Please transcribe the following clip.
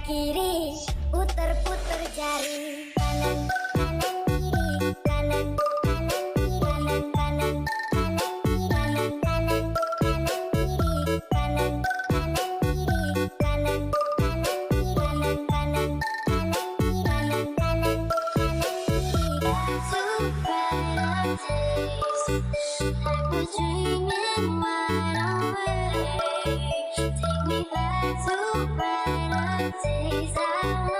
kiri, puter-puter jari. Kanan kanan kiri, kanan kanan kiri, kanan kanan kanan kiri, kanan kanan kanan kiri, kanan kanan kiri, kanan kanan kiri, kanan kanan kanan kiri, kanan kanan kanan kiri. Two bright days, like we're dreaming wide awake. Take me back to brighter days. I